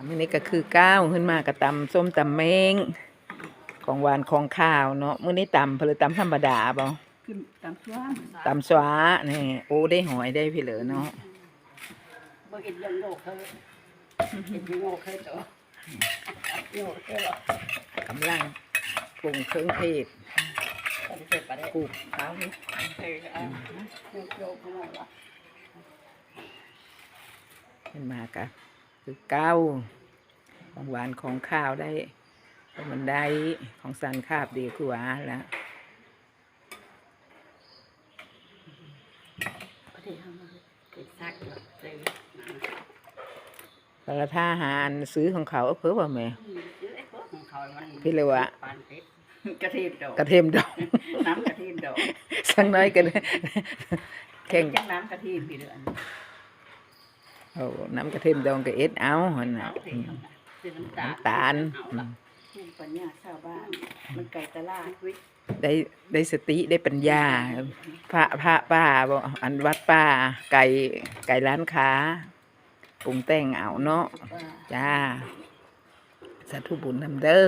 ມື້ນີ້ກໍຄືເກົ່າ ຂຶ້ນມາກໍຕຳສົ້ມຕຳແມງ ຂອງຫວານຂອງຄາວເນາະ. ມື້ນີ້ຕຳເພິ່ນ ຕຳທຳມະດາບໍ່? ຂຶ້ນຕຳຊວາ ຕຳຊວານີ້. ໂອ້ ໄດ້ຫອຍໄດ້ພີ້ເລີເນາະ. ບໍ່ເຮັດຫຍັງໂລກເຮີ ເຮັດຫຍັງໂລກເຮີໂຕ ໂລກເຮີ. ກຳລັງປຸງເຄື່ອງເທດ ເຮັດປາແດກ ກູບເອົານີ້ ເອີ ເອົາໂລກເຮົາລະ. ເຫັນມາກະຄືເກົ່າ ຂອງຫວານຂອງຄາວໄດ້ ຂອງມັນໄດ້ ຂອງສັນຄາບດີກວ່າລະ. ປະເທດເຮົາມັນເປັນສັກເນາະ ເລີຍ ກະລະທາຫານຊື້ຂອງເຂົາເພິ່ນວ່າແມ່ ອືມ ຊື້ໄອ້ພວກຂອງເຂົາມັນ ເພິ່ນເລີຍວ່າ ປານເພັດ ກະເທີມດອງ ກະເທີມດອງ ນ້ຳກະເທີມດອງ ສັກໜ້ອຍກໍແຂ່ງ ຈັກນ້ຳກະເທີມພີ້ເດີ. ໂອ້ ນ້ຳກະເທີມດອງກໍເອັດເອົາຫັ້ນນະ ເອົາເອງ ອືມ ຊື້ນ້ຳຕານ ນ້ຳຕານ ອືມ ພູມປັນຍາຊາວບ້ານ ມັນໄກຕະຫຼາດ ໄດ້ ໄດ້ສະຕິ ໄດ້ປັນຍາ ພະ ພະປ່າບໍ່ ອັນວັດປ່າ ໄກ ໄກຮ້ານຄ້າ ປຸງແຕ່ງເອົາເນາະ. ຈ້າ ສາທຸບຸນນຳເດີ.